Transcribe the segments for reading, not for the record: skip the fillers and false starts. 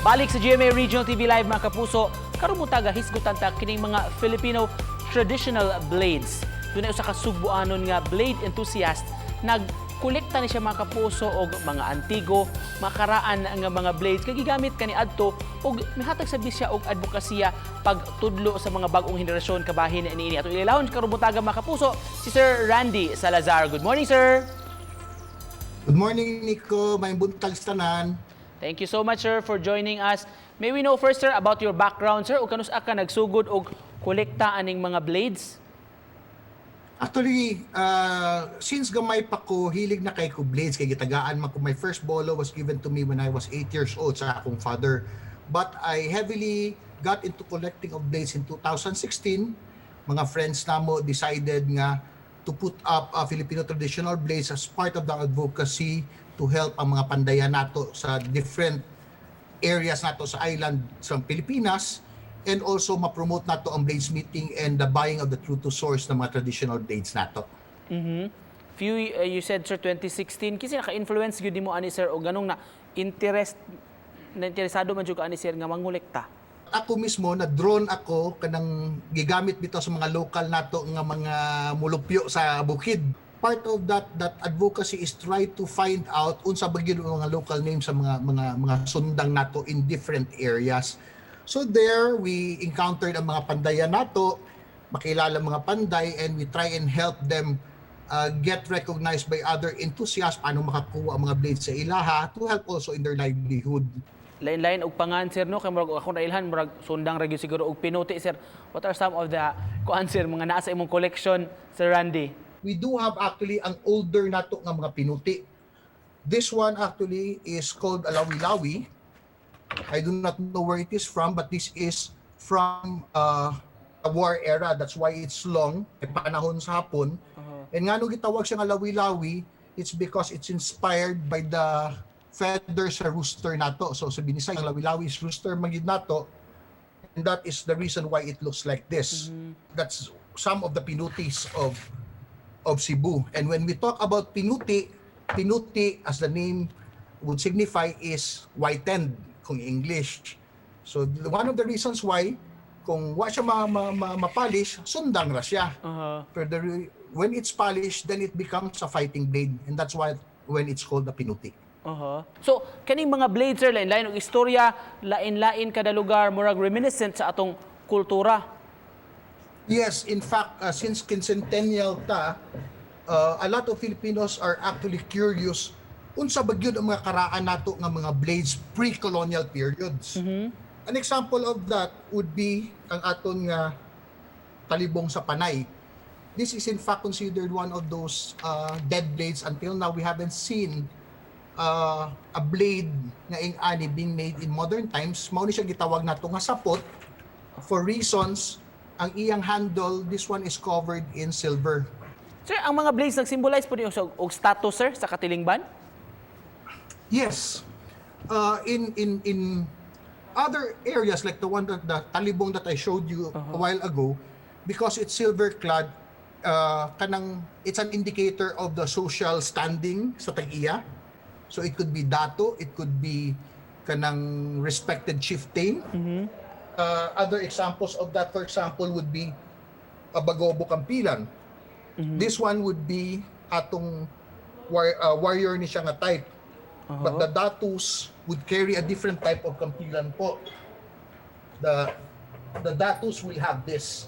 Balik sa GMA Regional TV Live, mga kapuso, karon buntaga hisgutan ta kining mga Filipino traditional blades. Dunay usa ka Sugbuanon nga blade enthusiast, nagkolekta ni siya, mga kapuso, og mga antigo, makaraan nga mga blades kay gigamit kaniadto og mihatag sa siya og advokasya pagtudlo sa mga bag-ong henerasyon kabahin niini. Ato ilahon karon buntaga, mga kapuso, si Sir Randy Salazar. Good morning, sir. Good morning, Nico. Maayong buntag sa tanan. Thank you so much, sir, for joining us. May we know first, sir, about your background, sir? O kanus-a ka nagsugod og kolekta aning mga blades? Actually, since gamay pa ko, hilig na kay ko blades. Kay gitagaan man ko. My first bolo was given to me when I was 8 years old sa akong father. But I heavily got into collecting of blades in 2016. Mga friends namo decided nga to put up Filipino traditional blades as part of the advocacy to help ang mga pandayan nato sa different areas nato sa island sa Pilipinas and also ma-promote nato ang bladesmithing and the buying of the true to source ng mga traditional blades nato. Few, you said, sir, 2016. Kinsa naka-influence gyud nimo ani, sir, o ganong na interest na interesado man jud ka ani, sir, nga mangolekta? Ako mismo na drawn ako kanang gigamit bitaw sa mga local nato nga mga mulupyo sa bukid. Part of that advocacy is try to find out unsa ba gyud ang mga local names sa mga sundang nato in different areas. So there we encountered ang mga pandayan nato, makilala mga panday, and we try and help them get recognized by other enthusiasts, paano makakuha ang mga blades sa ilaha to help also in their livelihood. Lain-lain og pangan, sir, no? Kay murag ako nailhan, murag sundang ra gyud siguro og pinuti, sir. What are some of the kuan, sir, mga naa sa imong collection, Sir Randy? We do have actually ang older nato nga mga pinuti. This one actually is called Alawi-Lawi. I do not know where it is from, but this is from a war era. That's why it's long. May panahon sa hapon. And ngano gitawag siya nga lawi-lawi, it's because it's inspired by the feather sa rooster nato. So sa Binisaya, ang lawi-lawi is rooster man gyud nato. And that is the reason why it looks like this. That's some of the pinutis of Cebu. And when we talk about pinuti, pinuti, as the name would signify, is whitened kung English. So one of the reasons why kung wa siya ma-polish, sundang ra siya. Pero when it's polished, then it becomes a fighting blade. And that's why when it's called a pinuti. So, kaning mga blades, sir, lain-lain og istorya, lain-lain kada lugar, murag reminiscent sa atong kultura. Yes, in fact, since quincentennial ta, a lot of Filipinos are actually curious unsa ba gyud ang mga karaan nato nga mga blades pre-colonial periods. An example of that would be ang aton nga talibong sa Panay. This is in fact considered one of those dead blades. Until now, we haven't seen a blade nga ing-ani being made in modern times. Mao ni siya gitawag nato nga sapot for reasons ang iyang handle, this one is covered in silver. Sir, ang mga blades nagsymbolize po niyo og status, sir, sa katilingban? Yes. In other areas like the one that the talibong that I showed you a while ago, because it's silver clad, kanang it's an indicator of the social standing sa tag-iya. So it could be dato, it could be kanang respected chieftain. Other examples of that, for example, would be a Bagobo Kampilan. This one would be atong warrior ni siya nga type. But the datus would carry a different type of kampilan po. The datus will have this.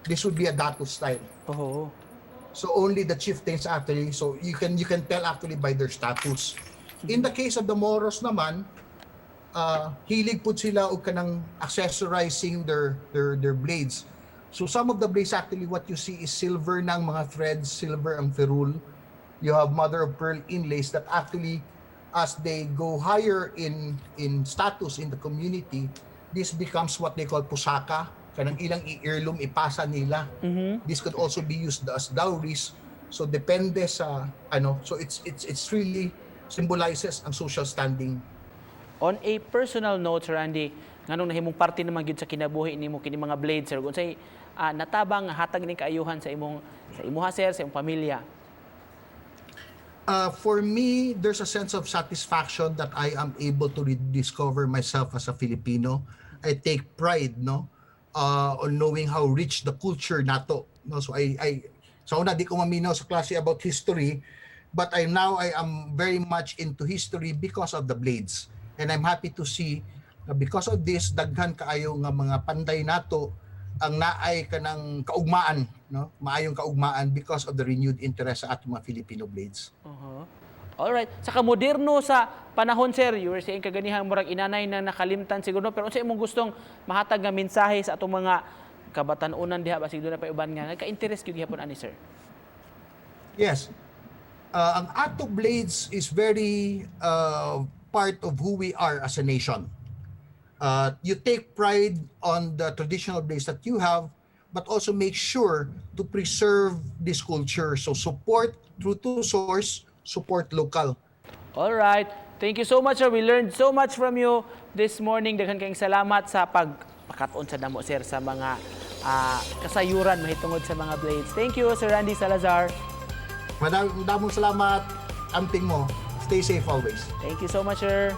This would be a datus style. So only the chieftains actually, so you can tell actually by their status. In the case of the Moros naman, hilig po sila og kanang accessorizing their blades. So some of the blades actually, what you see is silver ng mga threads, silver ang ferrule. You have mother of pearl inlays that actually, as they go higher in status in the community, this becomes what they call pusaka. Kanang ilang i-heirloom, ipasa nila. This could also be used as dowries. So depende sa ano, so it's really symbolizes ang social standing. On a personal note, Sir Randy, nganong nahimong parte naman gyud sa kinabuhi nimo kini mga blades, sir? Unsay natabang hatag ning kaayuhan sa imuha, sir, sa imong pamilya? For me, there's a sense of satisfaction that I am able to rediscover myself as a Filipino. I take pride, no, on knowing how rich the culture nato. No, so I sa una di ko maminaw sa klase about history, but I now I am very much into history because of the blades. And I'm happy to see na because of this, daghan kaayo nga mga panday nato ang naay kanang kaugmaan, no? Maayong kaugmaan because of the renewed interest sa atong mga Filipino blades. Alright. Saka moderno sa panahon, sir, you were saying kaganiha murag inanay na nakalimtan siguro, pero unsa imong gustong mahatag nga mensahe sa atong mga kabatan-unan diha, basig duna pa uban nga ka-interest gyud gihapon ani, sir? Yes. Ang ato blades is very part of who we are as a nation. You take pride on the traditional blades that you have, but also make sure to preserve this culture. So support true to source, support local. Alright. Thank you so much, sir. We learned so much from you this morning. Daghan kayong salamat sa pagpakat-on sa namo, sir, sa mga kasayuran mahitungod sa mga blades. Thank you, Sir Randy Salazar. Madamong salamat. Amping mo. Stay safe always. Thank you so much, sir.